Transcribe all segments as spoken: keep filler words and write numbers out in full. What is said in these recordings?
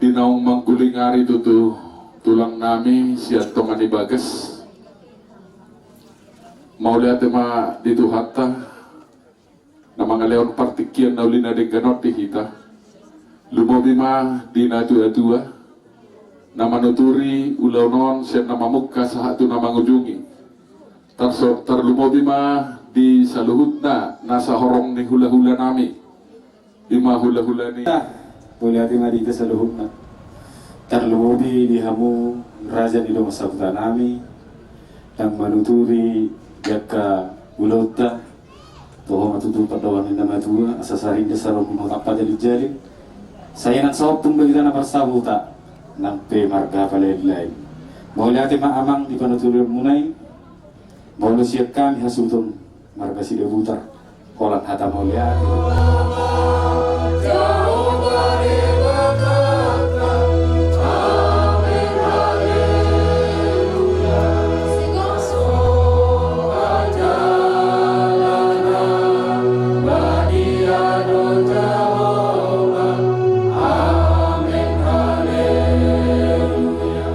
Di naung mangguling ari tutu tulang nami sian tonga ni bagas. Mauliate ma di Tuhanta na mangalehon partingkian na uli na denggan on di hita. Lumobi ma di na tua-tua na manuturi ulaon on sian na mamungka sahat tu na mangujungi. Tarso-, tarlumobi ma di saluhutna na sahorong ni hula-hula nami. Ima hula-hula ni. Mauliate ma di hita saluhutna. Tarlumobi di hamu raja ni dongan sahuta nami, na manuturi di angka ulaonta. Toho ma tutu pandohan ni na matua, asa sarinda sarombung hotang pajalin-jalin. Sai nang saompung do hita na marsahuta, nang pe marga palain-lain. Mauliate ma amang di panuturianmuna i. Molo sian hami hasuhuton marga Sidabutar, holan hata mauliate.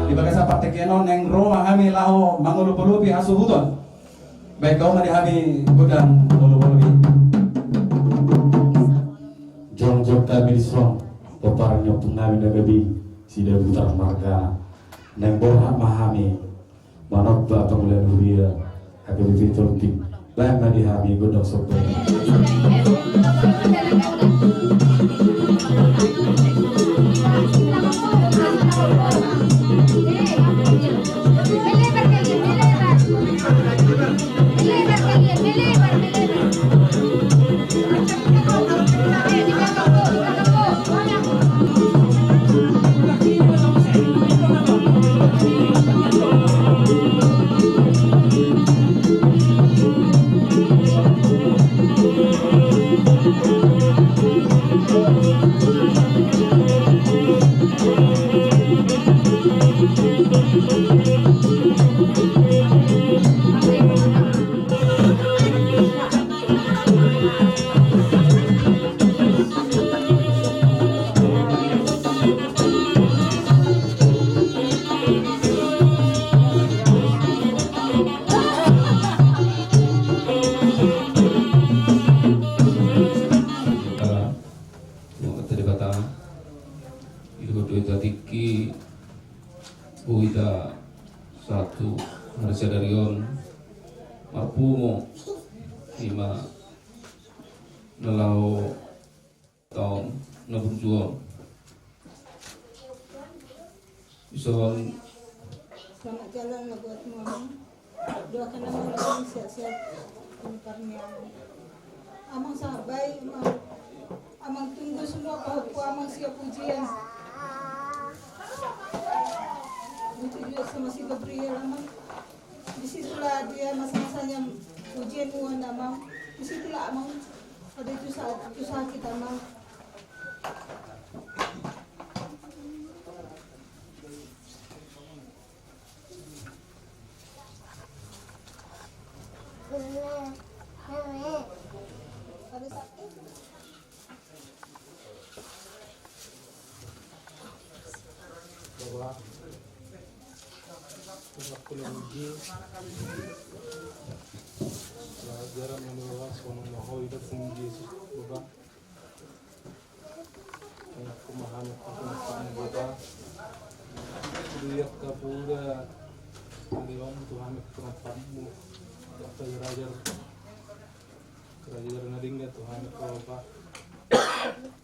Di bagasan partingkian on naeng ro ma hami laho mangolop-olopi hasuhuton. Baen hamu ma di hami godang olo-olo i. Jongjong hami dison, pomparan ni ompung nami na gabe i, Sidabutar margana. Naeng borhat ma hami manomba pangula ni huria H K B P Torumbing. Baen ma di hami gondang somba i. Debata, di hita tingki, boi hita sahat tu ari sadari on marpungu, ima na laho taon na burju on. Dison. Selamat jalan lah buatmu, Amang. Doakan Amang Amang sehat-sehat. Ini parniaman. Amang sangat baik, Amang. Amang tunggu semua pahompu Amang siap ujian. Begitu juga sama si Gabriel, Amang. Disitulah dia masa-masanya ujian, Amang. Disitulah, Amang, ada susah, susah kita, Amang. Bapa, Bapa, pelajaran menurut sono mohoi datang Yesus, Bapa. Tangiangku ma hami, Bapa. Di angka poda na lehonon tu hami, perapanmu, raja-raja, raja-raja na denggan tu hami, Bapa.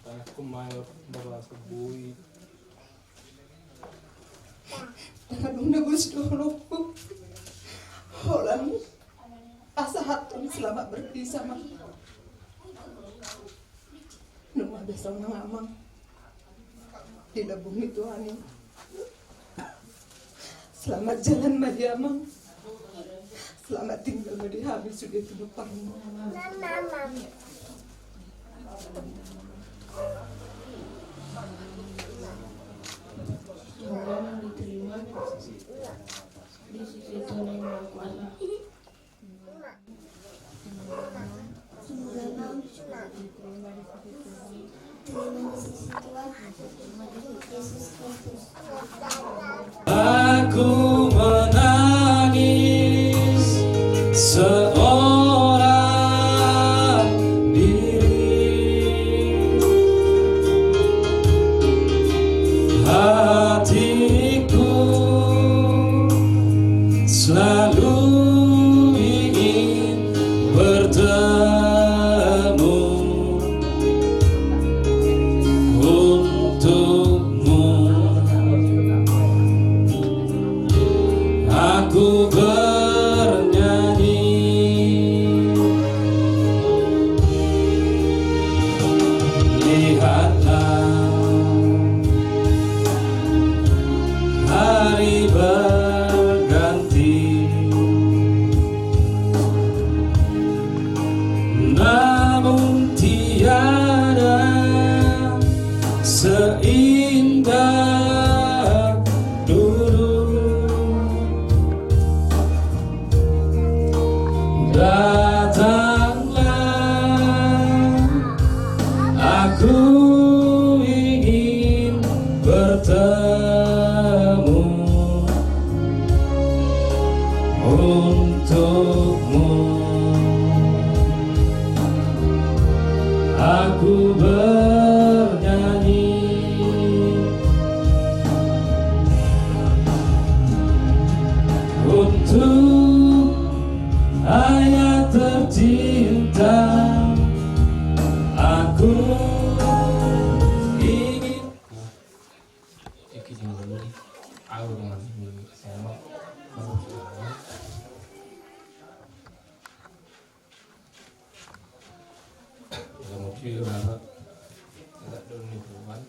Tangiangku ma, Bapa, asa boi. Dengan unda bos dohononku. Holan. Asa hatton selamat berpisah, Mang. Nunga biasa unang, Amang. Di lambung ni Tuhan i. Selamat jalan ma di Amang. Selamat tinggal ma di hami sude tu parmu. Semoga Amang diterima di sisi Tuhan Yang Maha Kuasa. Semoga Amang diterima di sisi Tuhan. Terima di sisi Tuhan. Aku menangis seorang diri. Hatiku selalu ingin bertemu untukmu. Aku bernyanyi. Lihatlah, hari berganti, namun tiada seindah dulu. Datanglah, aku ingin bertemu untukmu. Aku bernyanyi untuk ayah tercinta. Aku ingin. Iki di mana? Au dengan ini sama. Dalam mobil, dapat. Tidak dulu nih, Tuhan.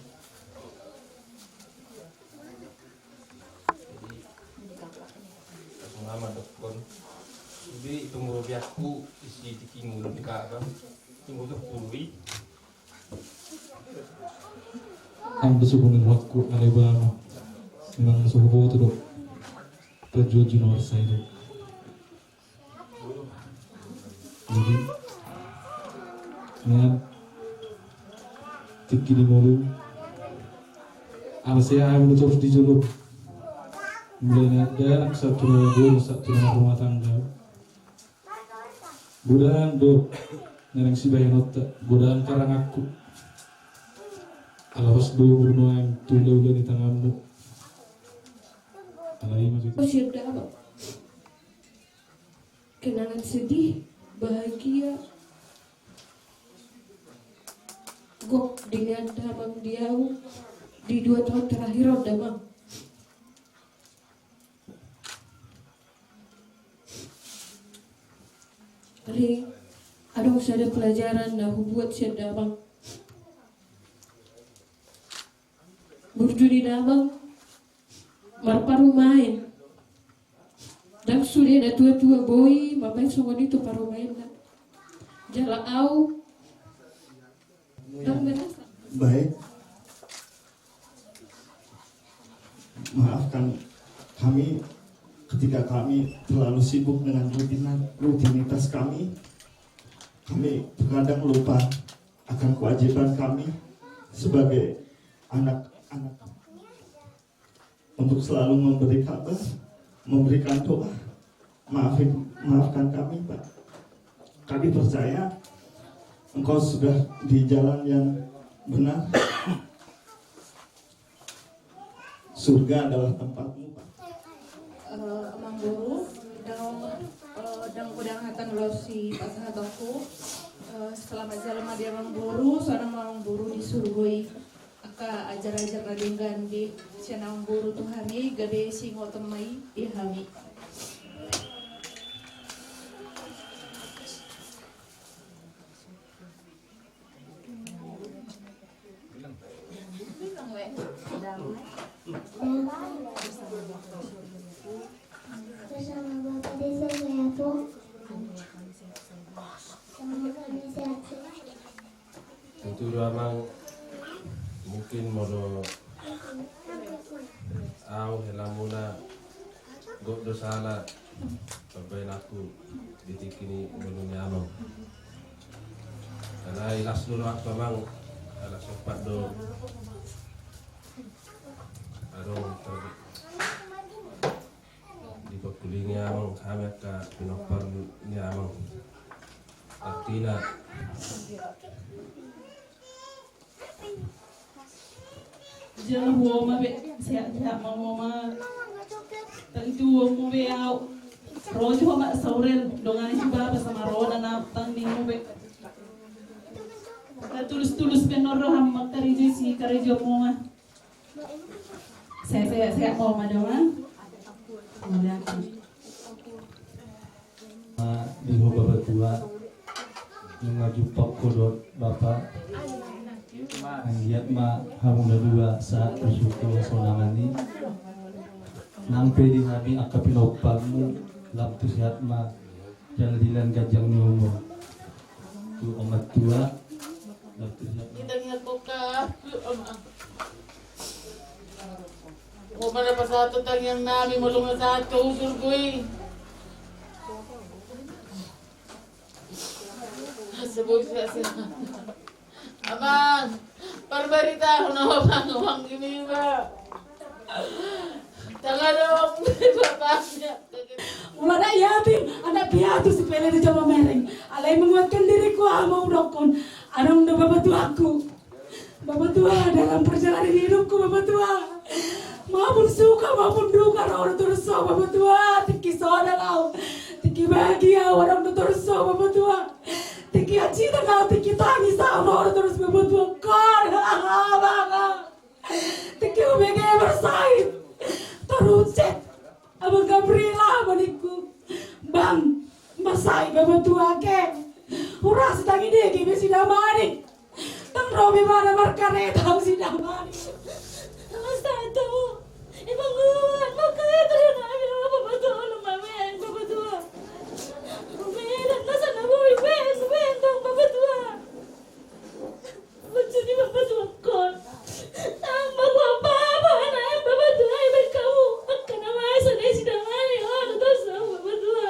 Jadi, langsung lama dokon. Jadi, tunggu biakku isi di kingul di kakak. Tunggu tuh pului. Ang gusto ko ng rohakku, alai ba ma. Memang gusto ko boto do. Perjuang juno saya do. Jadi, nian, tingki di ngolu. Ala saya abu terus di jolo. Mulai na, da, anak satu na dua, satu na rumah tangga. Godang do na naeng sibahenonta, godang karanganku. Ala hos do nuaeng tu ulaula ni tanganmu. Alai ma tutu. Sian damang. Kenangan sedih, bahagia, gok di nian damang di au di dua tahun terakhir on damang. Alai adong sada pelajaran na hubuat sian damang. Burju ni damang marparumaen. Ndang sude na tua-tua boi mambaen songon i tu parumaenna. Jala au. Baik. Maafkan kami ketika kami terlalu sibuk dengan rutina-, rutinitas kami. Kami terkadang lupa akan kewajiban kami sebagai anak-anak untuk selalu memberi kabar, memberikan doa. Maafin, maafkan kami, Pak. Kami percaya Engkau sudah di jalan yang benar. Surga adalah tempatmu, Pak. Eh, Amang Guru, dang, eh, dang godang hata na laho sipasahatonku. Eh, selamat jala ma di Amang Guru, sonang ma Amang Guru di surgo i. Angka ajar-ajar na denggan di sian Amang Guru tu hami, gabe siingoton ma i di hami. Bersama Bapa di surga, Tuhan. Sama kami sehat-sehat. Tutu do, Amang, mungkin molo au helamuna gok do sala pambahenanku di tingki ni ngolu ni Amang. Alai las do rohangku, Amang, ala sompat do Hami angka pinompar ni amang. Artina. Jala hu oma be, sehat-sehat ma ho oma. Tantu ho oma be au. Ro jo ho ma sauren, dongani si bapa sama ro na na tang ni ho oma be. Na tulus-tulus pe non roham mangkarejo si karejo ho oma. Sehat-sehat ho oma dong. Di ho bapa tua, nunga jumpang ho dohot bapa. Anggiat ma hamu na dua sahat tu surgo sonang i. Nang pe di hami angka pinomparmu, lam tu sehat ma jala dilehon ganjang ni umur. Tu oma tua, lam tu sehat ma. Kita ingat kok. Ho ma na pasahat tangiang nami molo nga sahat tu surgo i. Asa boi sehat-sehat. Amang, parbaritahon ho amang, amang ini ba. Tangalo bapaknya. Mula anak yatim, anak piatu, si pele di jama mereng. Alai menguatkan diriku, amang udokkon. Adong do bapa tuaku. Bapa tua, dalam perjalanan hidupku, bapa tua, maupun suka maupun duka, ro do torus ho bapa tua. Tingki sonang au, tingki bahagia au, adong do torus ho bapa tua. Tingki acidang au, tingki tangis au, ro do torus bapa tua. Kor, ha, ha, ha, ha. Tingki hubege marsahit, taruncit. Abang Gabriela, abang ningku. Bang, marsahit bapa tua ke. Hurasa tangi dege be si Damanik. Tang ro be ma na markareta au si Damanik. Marsahit au. Ibang gua, markareta do na be bapa tua, na maen bapa tua. Maen, na sana boi, maen, maen dong bapa tua. Lucu ni bapa tua kol. Nang bapa apa, nang bapa tua, iba kamu. Angka na masa na isi damai, oh, na dosa bapa tua.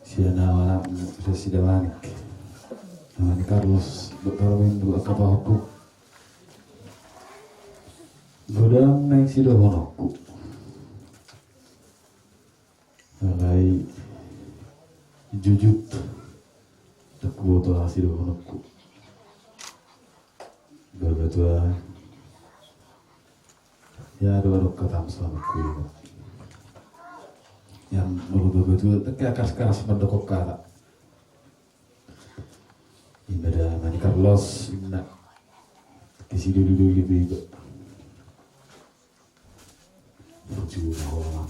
Sian anak si Damanik. Damanik Carlos, dokter Windu, angka pahompu. Godang naeng sidohononku. Alai jujut, ndang huboto aha sidohononku. Bapa tua. Ya, dua dokter tam selamatku ini. Yang molo bapa tua, teke karas-karas mandokok kata. Inda da mani Carlos, inda. Isi dulu-dulu iba. Lucu na holan.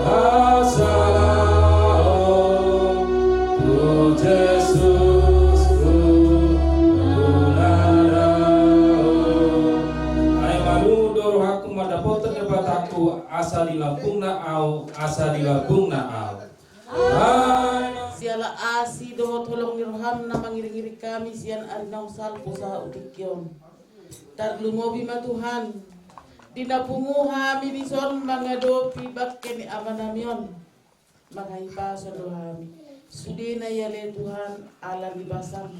Asa lao tu Jesus ku na dao. Ai malungun do rohangku mandapothon Debatangku, asa di lambungna au, asa di lambungna au. Amen. Siala asi dohot holong ni roham na mangiring-iring hami sian ari naung salpu sahat tu tingki on. Tarlumobi ma Tuhan, di na pungu hami dison mangadopi bangke ni amanami on. Manghahipason do hami. Sude na i ale Tuhan, ala ni basam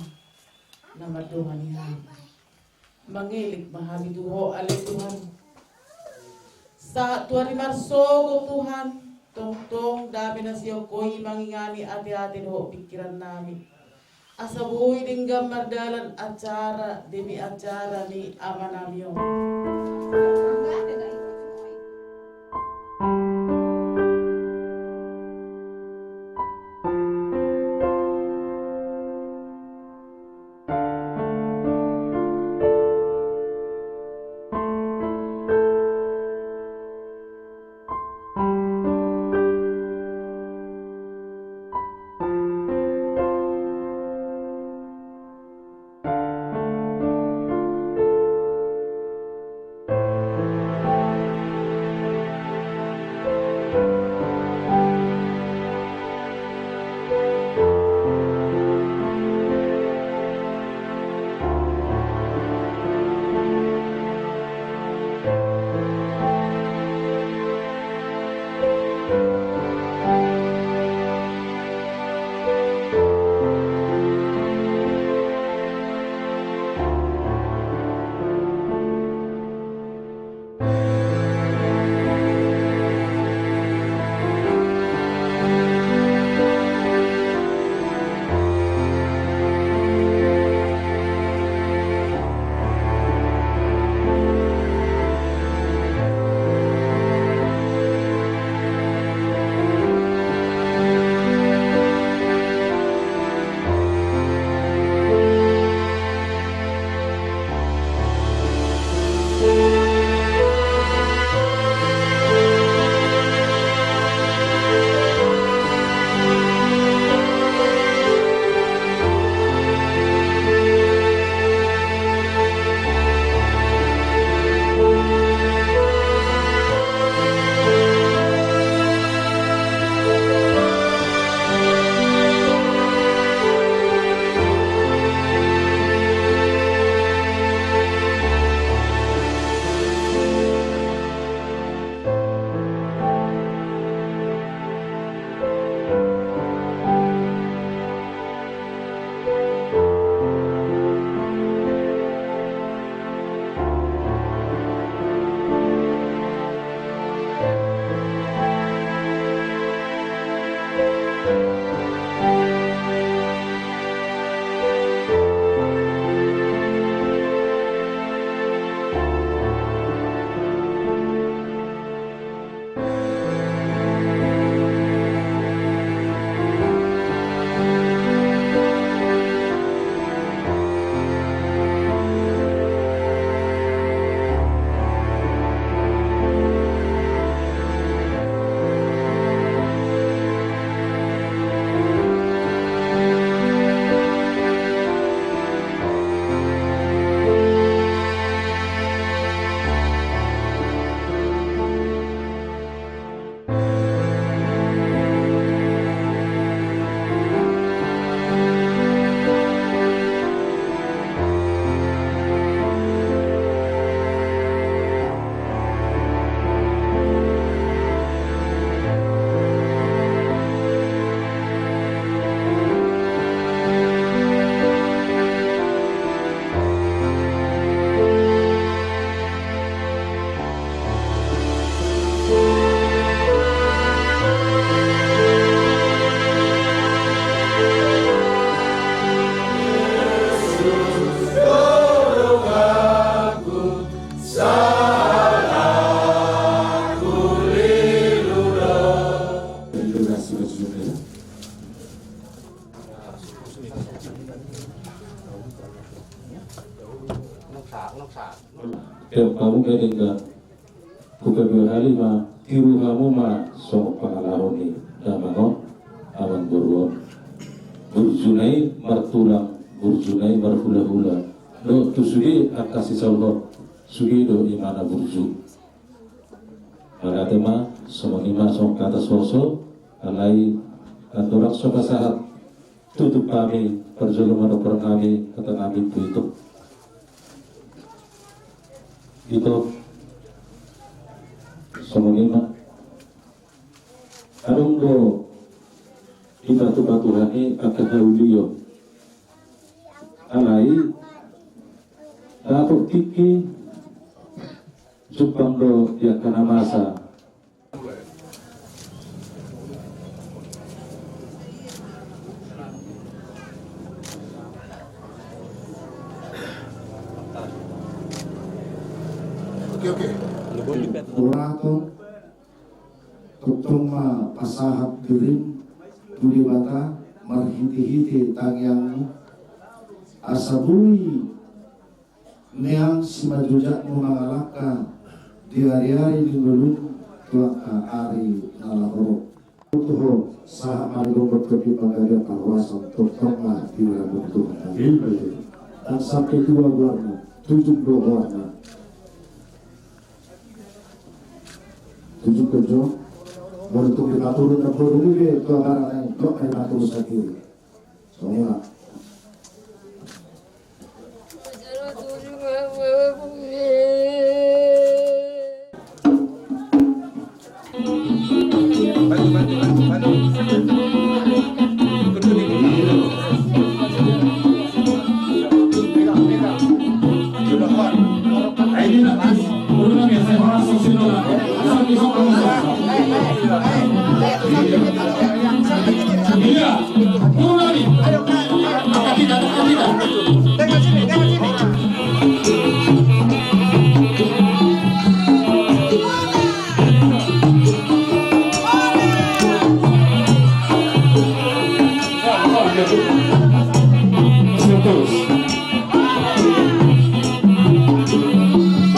na mandongani hami. Mangelek ma hami tu Ho ale Tuhan. Sahat tu ari marsogot Tuhan, tongtong dame na sian Ho i mangingani ateate dohot pingkirannami. Asa boi denggan mardalan acara demi acara ni amanami on. Hupabua hali ma, tiru hamu ma songon pangalaho ni damang on, amangboru on. Burjuna i martulang, burjuna i marhulahula. Dohot tu sude angka sisolhot, sude do imana burju. Mauliate ma, songon i ma songon hata soso, alai andorang so pasahat tutup hami, parjolo manopor hami hata nami tu ito. Ito, songon i ma. Adong do di patupatuhan i angka haulion. Alai, dapot tingki, jumpang do di angka na masa. Oke, oke. Urato, tongtong ma pasahat dirim tu Debata marhitehite tangiangmu, asa boi meang simanjujungmu mangalangka di ariari ni ngolum tu angka ari na laho ro. Tutu ho, sahat ma di gombot kopi panggabean parhorasan, tongtong ma di dalam Tuhan. Amin. Ndang sampe tua goarna, tujung do goarna. Tujung do jo, molo tung dipaturun na boru i be, tua barang nai, blok nai paturun sandiri. Songon i ma.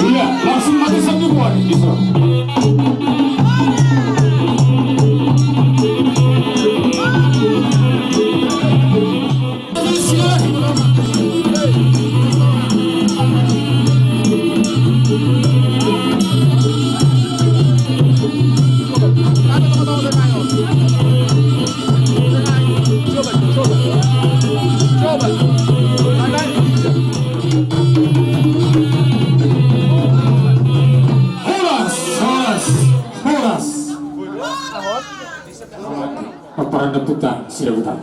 Iya, langsung mati satu buah, bisa. Horas, horas, horas. Paparan na puta, sida puta.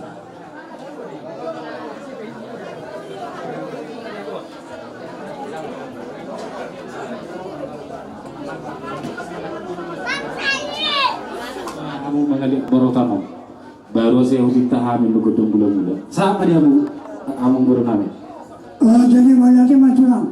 Hamu mangaliat borotam on. Baru asa huminta hami manggodang mula-mula. Sahat ma di hamu, amangboru nami. Oh, jadi mauliate ma tulang.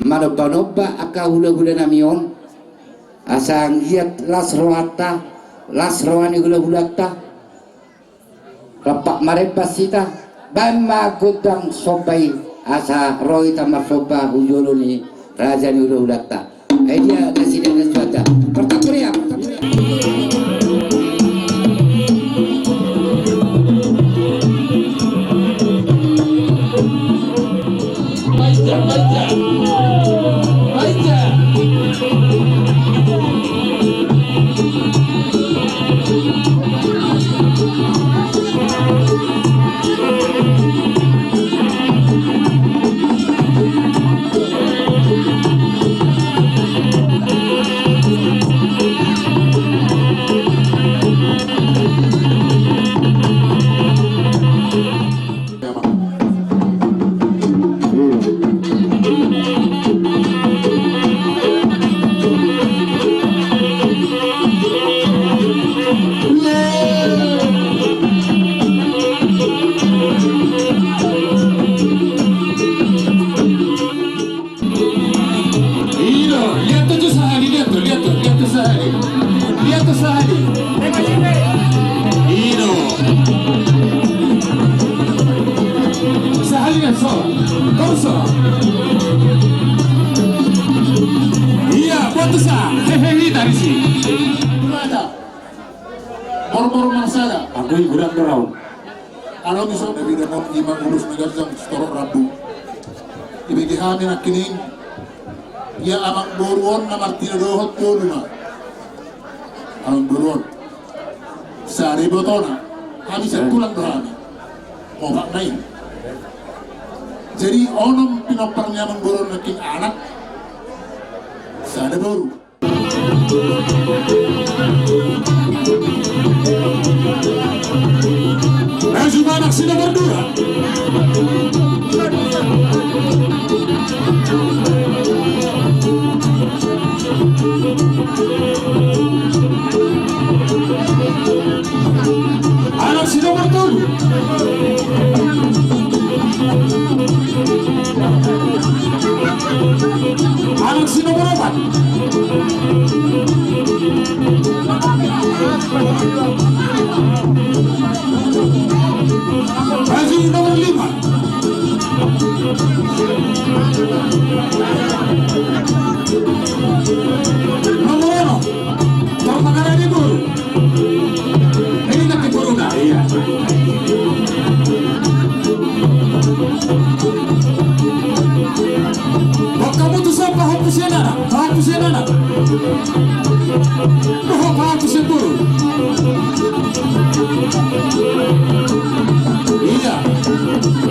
Manomba-nomba angka hula-hula nami on, asa anggiat las rohanta, las roha ni hula-hulanta. Rap marembas hita, baen ma gondang somba i, asa ro hita marsomba hu jolo ni raja ni hula-hulanta. Ai dia nasida na suada. Martangiang, martangiang. Iya, so. Kau so. Iya, buat sa. Hehe, hita di sini. Moro-moro marsada. Aku hiburan dorong. Alo, bisa dari dapat lima puluh meter jam setorok rambu. Ibege hami nangkining. Ia amangboru on na martinodohot dolu ma. Amangboru on. Sada ibotona. Hami satulang do hami. Opat na i. Jadi onom pinompar ni amangboru on nangkin anak. Sada boru. Maju ma anak si nomor dua. Anak si nomor tolu. Anak si nomor opat. Maju nomor lima. Nomor onom. Tor mangarade boru. Ini nanti boruna, iya. Bangka mutu sapa hopu senana, hopu senana. Dohot hopu semburu. Iya.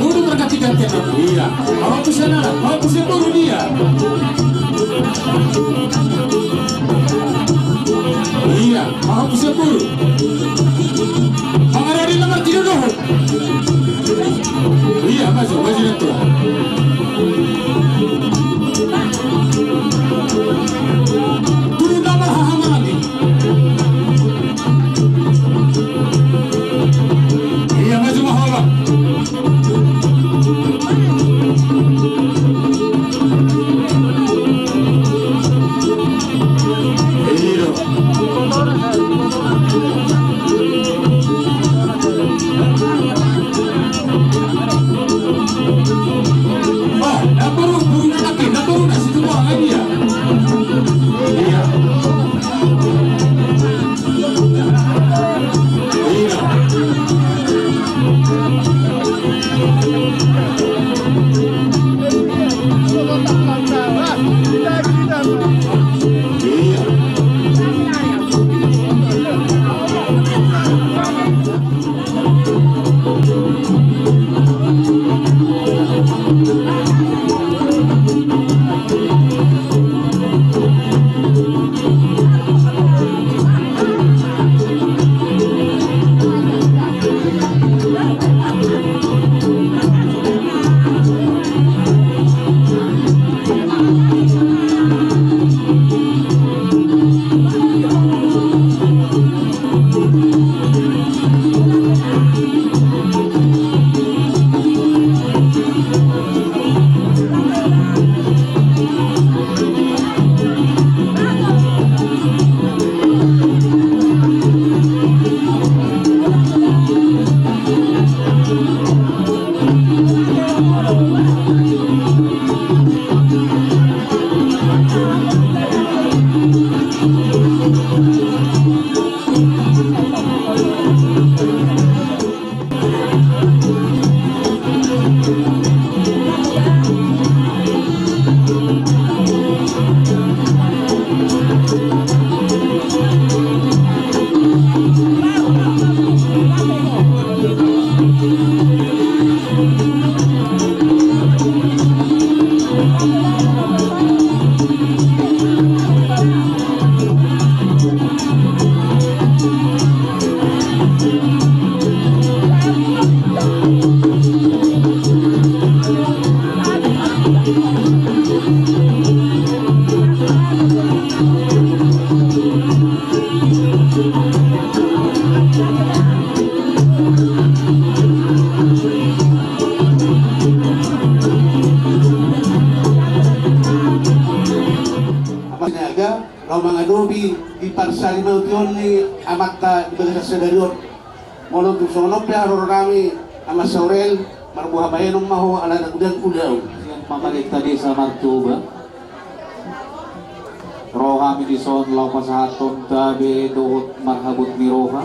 Boru berganti-ganti. Iya. Hopu senana, hopu semburu dia. Iya, hopu semburu. Mangarade na martinodohot. Iya, maju, maju na tua. Turu na marhahamaranggi. Iya, maju ma holan. Sinaga, laho mangadopi di parsarimatuon ni amanta di bagasan sadari on. Molo tung songon on pe haroro nami, Ama Saurel, Marboha baenon ma ho ala na godang ulaon. Sian pamarenta desa Martoba. Ro hami dison laho pasahathon tabe dohot marhabot ni roha.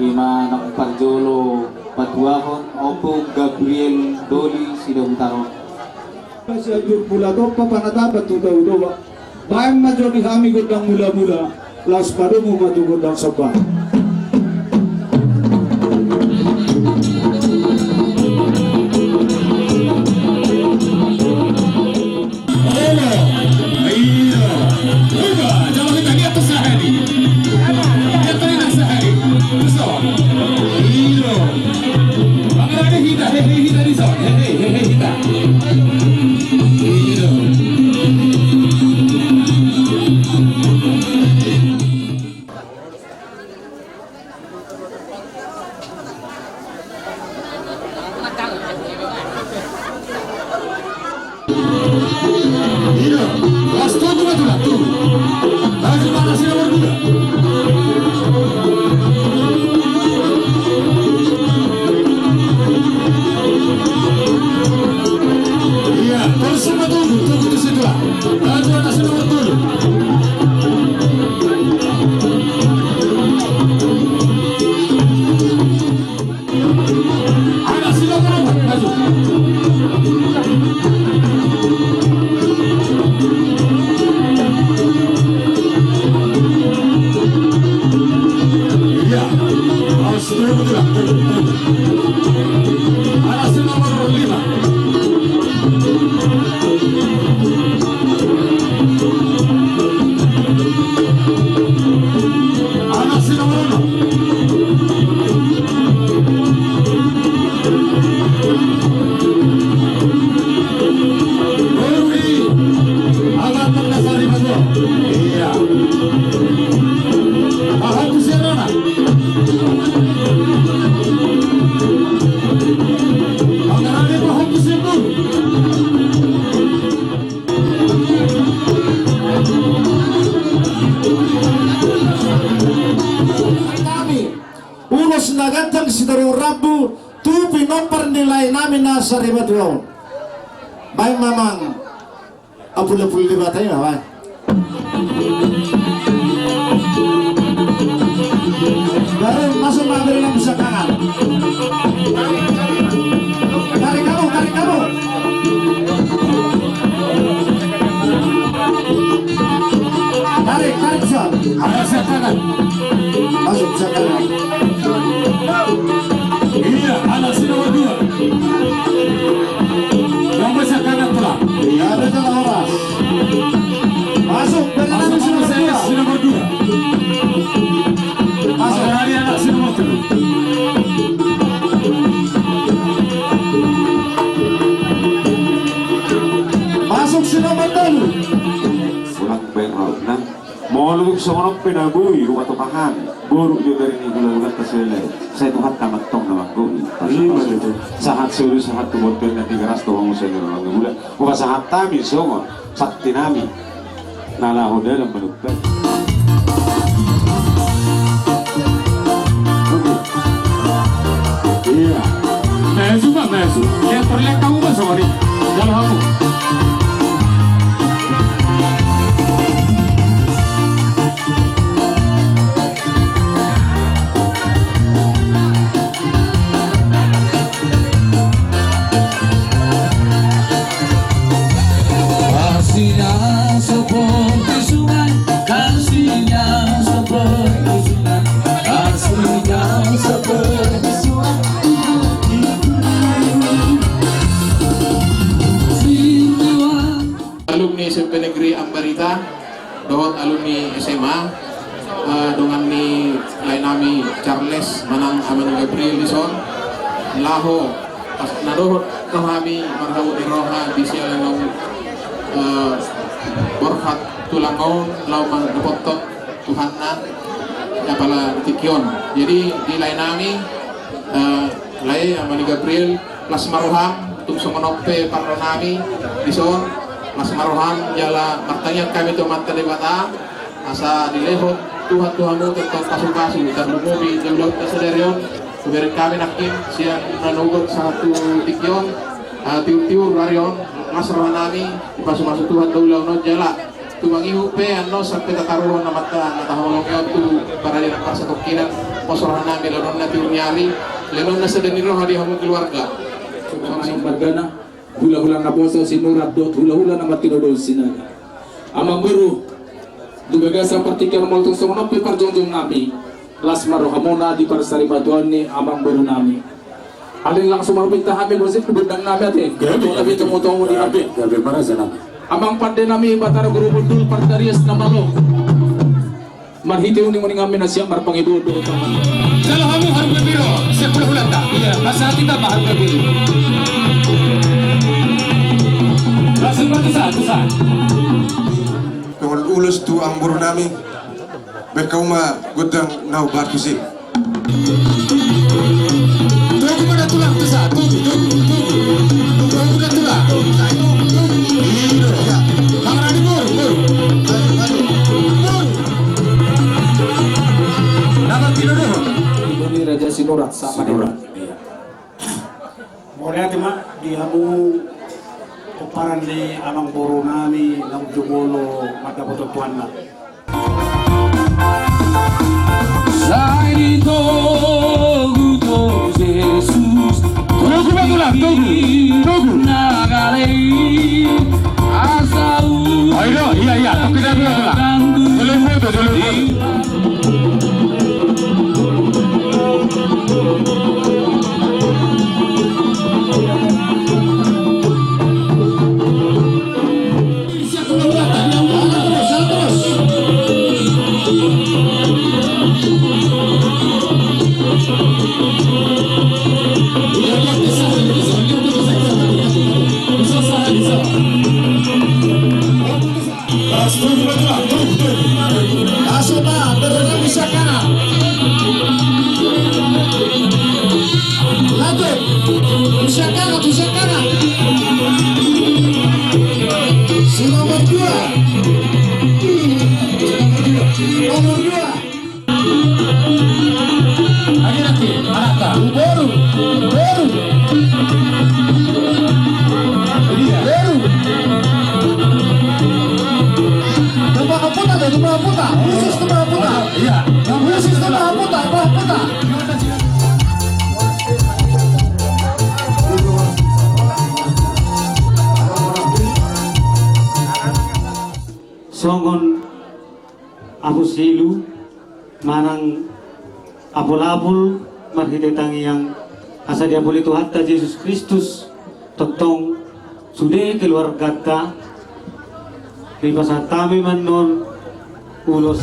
Ima na parjolo patuahon Ompung Gabriel Doli Sidabutar on. Sianjur Mula Tompa panatapan tu Tao Toba. Baen ma jolo di hami gondang mula-mula, laos padomu ma tu gondang somba. Olo, io, coba, coba kita lihat tuh sahari. Lihat tuh sahari. Tuh, so. Io. Pangarade hita, hehe hita dison, hehe, hehe hita. Io. Io, las togu ma tulang, togu. Las ma, las ma nomor dua. Ia, las ma togu, togu tu si tulang. Las ma, las ma nomor tolu. Ulos na ganteng sitaruhon rambu tu pinompar ni lae nami na sarimatua on. Baen ma amang. Apul-apul Debata i ma, baen. Baru masuk ma, bere na bisa tangan. Tarik kamu, tarik kamu. Tarik, tarik, bisa. Ada siap tangan. Masuk siap tangan. Ia, anak si nomor dua. Nomor siap tangan pula. Ia, ada jalan horas. Masuk, bere na bisa nomor dua. Si nomor dua. Masuk. Ada anak si nomor tolu. Masuk si nomor tolu. Pulang baen raup na. Molo dung songon on pe na boi hupasahat hami, boru jo dari ni hula-hula ta sele. Sai Tuhanta ma antong na manggohi. Ima tutu. Sahat solu, sahat tu bontean na tigaras tu hamu senior na hula. Hupasahat hami songon santi nami na laho dalan manungkun. Ia. Mesu ma, mesu. Ia, perlihat kamu ma sori. Dalam aku. Kasihnya seperti sungai, kasihnya seperti sungai, kasihnya seperti sungai. Alumni S M P Negeri Ambarita. Dohot alumni S M A, eh, dongan ni lae nami Charles manang ama ni Gabriel dison, laho pas na dohot rohami marhabot ni roha di siala naung, eh, borhat tulang on laho mandapothon Tuhanna di apala di tingki on. Jadi di lae nami, eh, lae ama ni Gabriel, las ma roham, tung songon on pe parro nami dison, las ma roham jala martangiang hami tu Amanta Debata asa dilehon Tuhan tu hamu tongtong pasu-pasu tarlumobi di ulaonta sadari on. Hubereng hami nangkin sian na ugot sahat tu tingki on, ah, tiur-tiur ari on, las rohanami, dipasupasu Tuhan do ulaon on jala tumangihut pe annon sampe tataruhon na mata na taholongi on tu parade na parsatongkinan, pos rohanami lehonon na tiur ni ari, lehonon na sada ni roha di hamu keluarga. Margana hulahula na poso Sinurat dohot hulahula na martinodohon Sinaga. Amangboru, di bagasan partingkian molo tung songon on pe parjongjongnami, las ma rohamuna di parsarimatuaon ni amangborunami. Alai langsung ma hupinta hami musik di gondangnami ate. Gabe, gabe, tomutomu di gabe, gabe, maraja nami. Amang pandenami Batara Guru Bondul Partarias na malo. Marhite uninguninganmi na siap marpangido do. Jalo hamu harum gabiro, siap hulahulanta. Iya, pasahat hita ma harum gabiro. Langsung ma tusa, tusa. Tongol ulos tu amangborunami. Baen hamu ma gondang na umbahen tusi. Togu ma da tulang, tusa, togu, togu, togu. Togu ma da tulang. Iya, iya. Tangan di boru, boru. Boru. Nama kilo doho. Ini Raja Sinurat sama Sinurat. Iya. Mauliate ma di hamu pomparan ni amangborunami naung jumolo mandapothon tuanna. Sai ditogu do Jesus. Togu ma tulang, togu, togu. Nagare i asa u. Ayo, iya, iya, togu ma tulang. Dulu foto, dulu foto. Aso ma, berena bisa kana. Lanjut. Bisa kana, bisa kana. Si nomor dua. Nomor dua. Lagi nanti, mana ta? Boru, boru. Boru. Tumpak putar ya, tumpak putar. Khusus tumpak putar. Iya. Khusus tumpak putar, tumpak putar. Songon ahu silu manang apul-apul marhite tangiang asa diapuli Tuhanta Jesus Kristus tongtong sude keluarganta. Dipasahat hami ma annon ulos.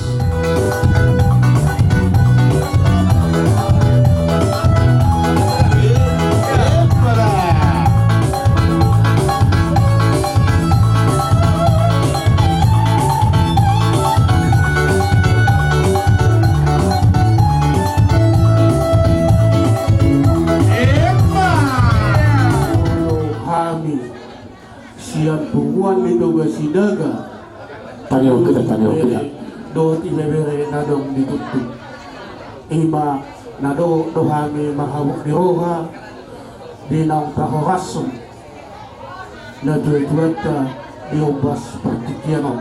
Hami sian punguan ni Toga Sinaga. Tangiang hita, tangiang hita. Dohot ibebere na adong di Tutu. Ima na dohot do hami marhabot ni roha di naung tahorashon natuatuanta di ombas partingkian on.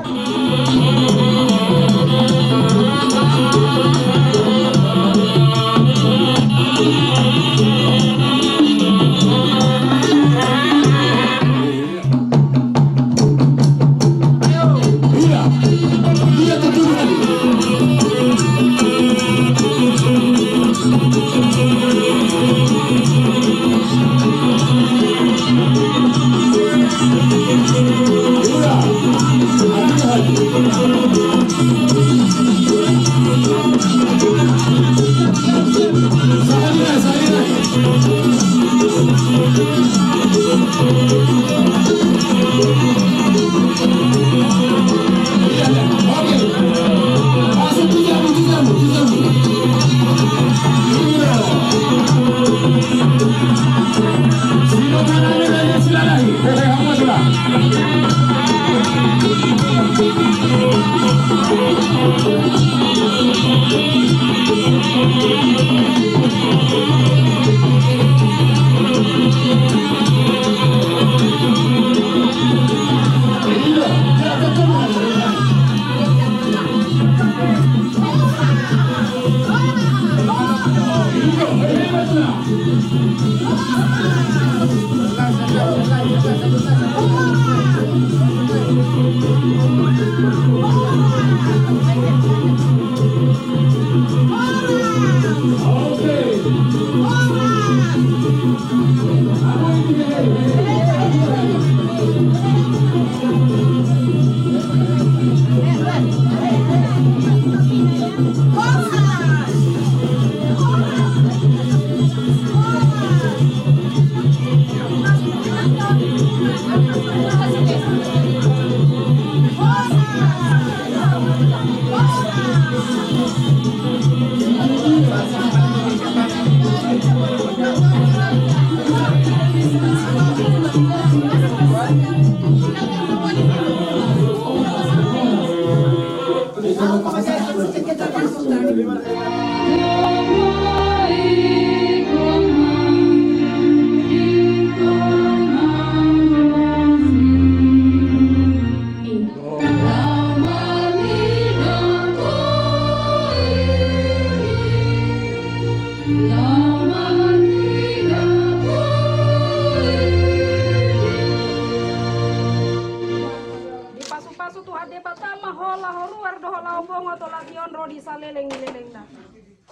Dipasupasu Tuhan Debata ma ho laho ruar dohot laho bongot, olat i on ro di saleleng ni lelengna.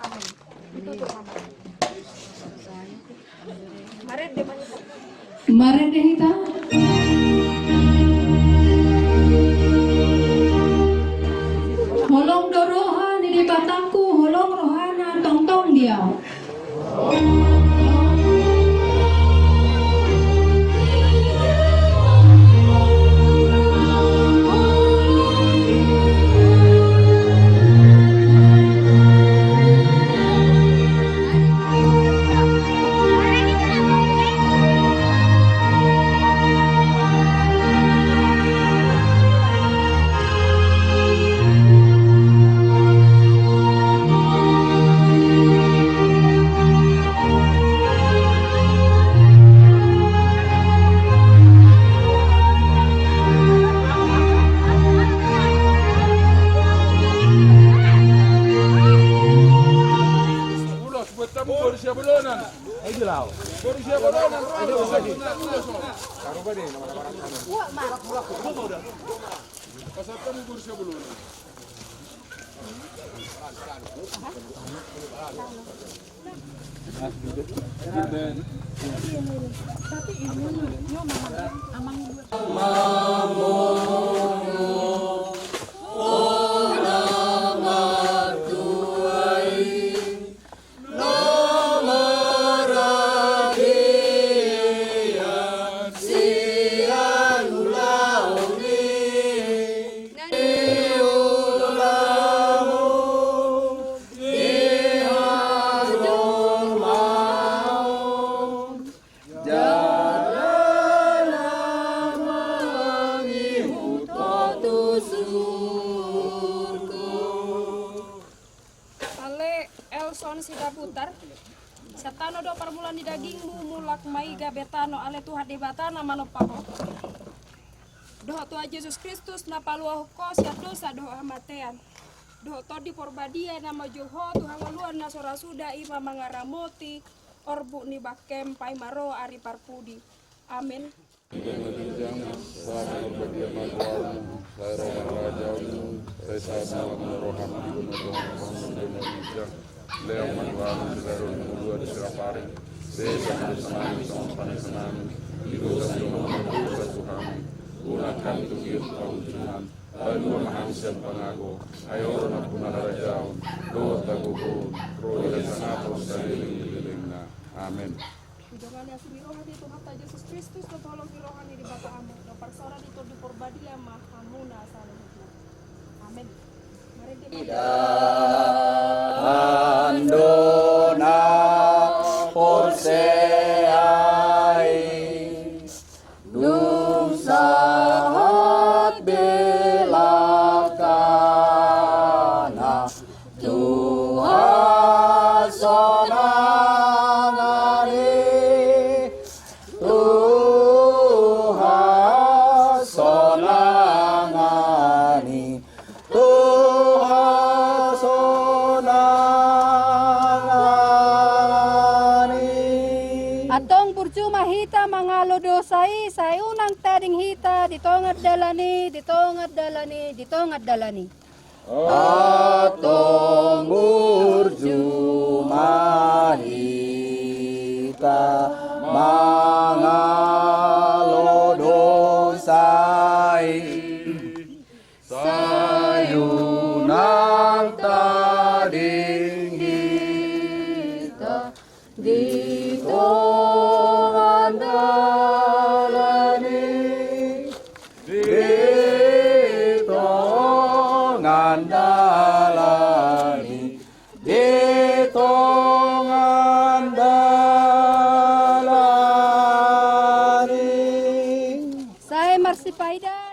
Amin. Ditutup, Mama. Marende ma hita. Marende hita. Holong do roha ni Debatangku, holong rohana tongtong di ahu. Ulos, buat tamu, Borussia Bolonan. Ayo, Lau. Borussia Bolonan, Lau. Ayo, Lau. Taruh apa deh, nama-nama orang sana? Pasal tamu Borussia Bolonan. Ale Elson Sidabutar, sian tano do parmulaan ni dagingmu, mulak ma i gabe tano, ale Tuhan Debata na manompa ho. Dohot Tuhan Jesus Kristus na paluahon ho sian dosa dohot hamatean. Dohot Tondi Porbadia na manjou ho tu hangoluan na so ra suda, i ma mangaramoti orbuk ni bangkem paima ro ari parpudi. Amen. Ida ma ginjang, sai ma badia ma goarmu, sai ro ma harajaonmu, sai sahat ma roham di banua tonga on songon na di banua ginjang. Lehon ma tu hami sadari on hangoluan siapari. Sesa ma dosanami songon panesanami di dosa ni na mangaramoti tu hami. Unang hami tu giot, palua ma hami sian pangago. Ai Ho do nampuna harajaon dohot hagogoon, ro dohot sangap on saleleng ni lelengna. Amen. Didongani asi ni roha ni Tuhanta Jesus Kristus, dohot holong ni roha ni Debata Ama, dohot parsaoran ni Tondi Porbadia ma hamuna saluhutna. Amen. Marende ma hita. Ando na porsea i dung sahat belakangna, tu hasonangan i, tu hasonangan i, tu hasonangan i. Antong burju ma hita mangalo dosa. Sai, sai unang tading hita di tonga dalan i, di tonga dalan i, di tonga dalan i. Antong burju ma hita mangalo dosa i. Sai unang tading hita di tonga dalan i, di tonga dalan i, di tonga dalan i. Sai marsipaida.